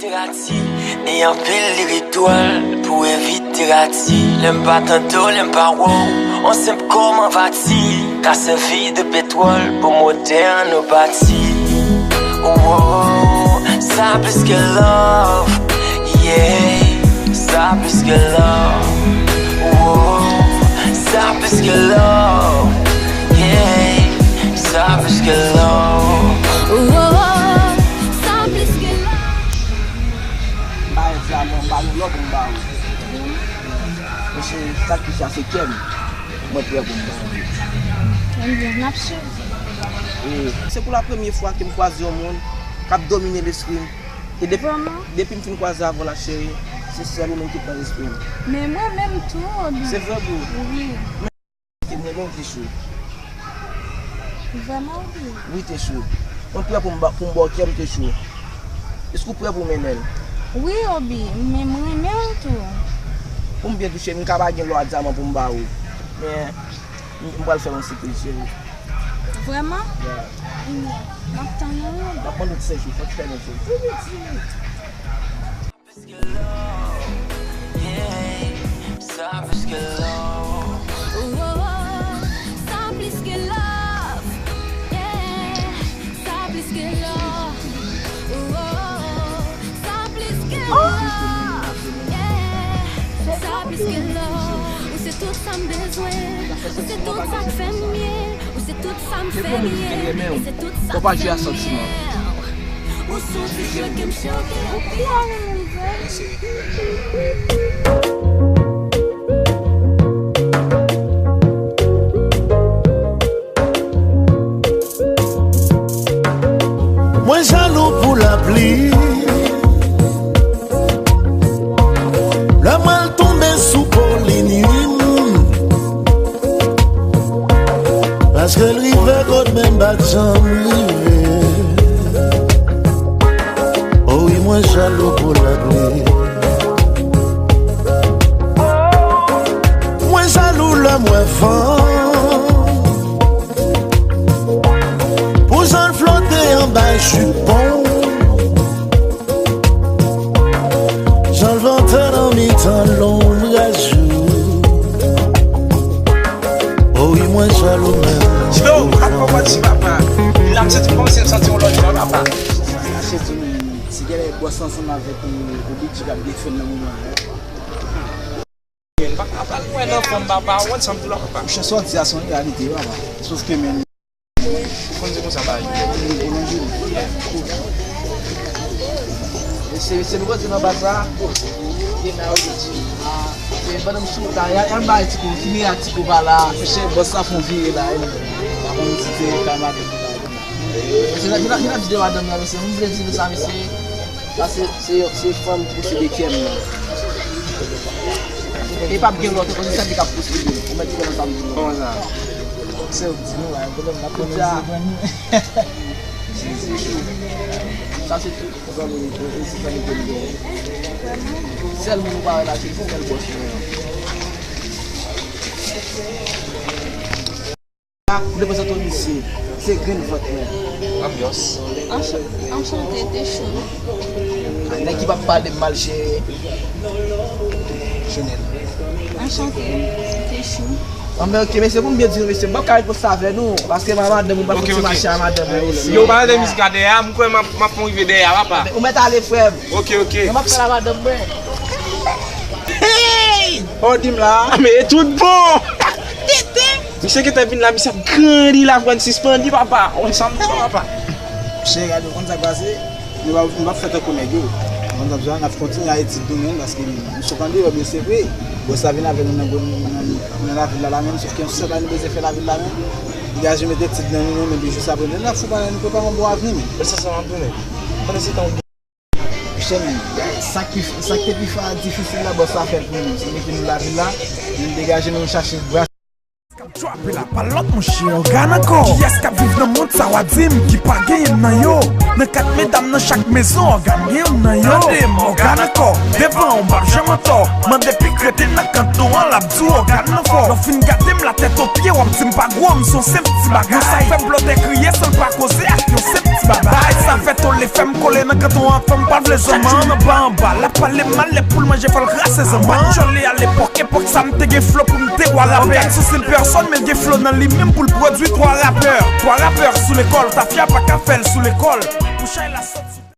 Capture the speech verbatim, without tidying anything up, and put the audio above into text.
Literati, ni anpil lirik dwòl pou evite rati. Lè m pa tande w, lè m pa wè w, on senp kòm anvati ka sèvi de petwòl pou motè an nou pati. Oh, oh, sa plis ke love, yeah, sa plis ke love. Oh, oh, sa plis ke love, yeah, sa plis ke love. Oh, oh, sa plis ke love. M pa gen dyaman, m pa gen lò pou m ba ou. Men se sakrifis la, se kè m. Mwen prè pou m ba ou. Ebyen, n ap swiv. E se pou la premye fwa ke m kwaze yon moun k ap domine lespri m. E depi, depi m fin kwaze avè w la, cheri, se sèl ou menm ki t nan lespri m. Men mwen menm tou, Obi. Se vre, boo. Wi. Te renmen w, Techou. Vrèman, wi. Wi, Techou. Mwen prè pou m ba, pou m ba w kè m, Techou. Èske w prè pou w mennen l? Wi, Obi, men mwen renmen w tou. Pou m byen touche, m ka pa gen lò a dyaman pou m ba ou. Men, m, m pral fè yon sipriz, cheri. Vrèman? Yeah. M ap tann ou. M ap mande w ti senk jou, fòk fè yon jou. Wi, wi, ti. Sa plis ke love. Oh, oh, oh, sa plis ke love. Yeah, sa plis ke love. Oh, oh, oh, sa plis ke love. Yeah, sa plis ke love. Ou se tout sa m bezwen. Ou se tout sa k fè m ye. Ou se tout sa m fè m ye. E se tout sa k fè m ye. Ou se yon ti jwe ke m choke. Mwen jalou pou lapli. Lè m wè l tonbe sou po, li nwi m. Paske l rive kot mwen m pa t janm rive. O wi, mwen jalou pou lapli. Mwen jalou lè m wè van. Pou jan l flote anba jipon. Jan l vante nan mitan lonbraj ou. O wi, mwen jalou menm. Yo, pa konprann si papa. L ap santi kòmsi l santi yon lòt jan, papa. Mache di menm, si genlè bòs ansanm avèk, e, Obi G k ap defèn nan moman an. M pa ka pral kwè nan fanm papa, ou konn sa m di w la, papa. Monchè, sa w di a se yon reyalite, papa. Sof ke, men, ou konn se konsa bagay yo. Ou konn di. Mesye, mesye, nou kote nan baz la. Gen nan yo di. Se pandan m sou ta, y a, y a bay ti kou, fini a ti kou pa la. Mesye, bòs la fè yon vire la, e. Pa konn si se kay madanm li la. Mesye, vin ap, vin ap di de madanm nan, mesye. M vle di nou sa, mesye. Sa se, se, se fanm ki posede kè m nan. E p ap gen lòt ankò, se sèl li k ap posede. Ou mèt kwè nan sa m di w la. Kòman sa? Se ou k di nou a, pwoblèm nan konnen se grann nou. Sa se tout zanmi, e, e se zanmi ke m gen. Sèl moun ou pa wè la, se sèl bòs mwen an. M te prezante w misye. Se grenn vant mwen. Anbyans. Anch-, anchante, Techou. Nèg ki p ap pale m mal, se Jonel. Anchante, Techou. Anben, ok, mesye, pou m byen di nou, mesye, m p ap ka ret konsa avè nou, paske ma-, madanm, m pa fouti mache a madanm mwen, mesye. Yo, pale de mizik la dèyè a, m kwè m ap, m ap rive dèyè a, papa. Ou mèt ale, frè m. Ok, ok. Mwen, m ap pale a madanm mwen. Hey! Ou di m la. Men e tout bon! Misye gentan vin la, misye ap grandi la, pran sispann li, papa. Ou konn sa m di w, papa. Chè, gade, ou konn sa k pase? Nou pa, nou p ap fè tankou nèg yo. Ou konn sa m di w, n ap kontinye a etid nou menm, paske nou sot andeyò, men se vre. Bòs la vin avè nou nan, nan, nan lavil la, la menm, sòf ke yon sèl bagay nou bezwen fè lavil la menm. Degaje, mete etid nan nou, men jis apre, lè n ap fou pa la, nou prepare yon bon avni, men. Mwen, sensèman, m tounen. Pandan se tan, Monchè, men, sa ki, sa ki te pi fa-, difisil la, bòs la fè l pou nou. Se mete nou lavil la, nou degaje nou, nou chache bras k ap Trape la pa lòt monchè, ògàn ankò. Kiyès k ap viv nan mond sa w a di m ki pa genyen m nan yo? Nan kat medam nan chak mezon, ògàn gen youn nan yo. Tande m, ògàn ankò. Devan w m p ap janm antò. Mande Pik rete nan kanton an, l ap di w ògàn nan fò. Lè w fin gade m latèt o pye, w ap di m pa gwo, m se yon senp ti bagay. Yon sa fè blòdè kriye san l pa koze ak yon senp ti babay. Sa fè tole fè m kole nan kanton an, fanm pa vle zanman. Chak jou m anba anba, l ap pale m mal, lè poul manje fò l krase zanman. M pa t tchòlè alepòk, epòk sa m te gen flo pou m te wa rapè. Ògàn se senp pèsòn, men l gen flo nan li menm pou l pwodui twa rapè. Twa rapè sou lekòl, tafya pa ka fè l sou lekòl. Pou chay la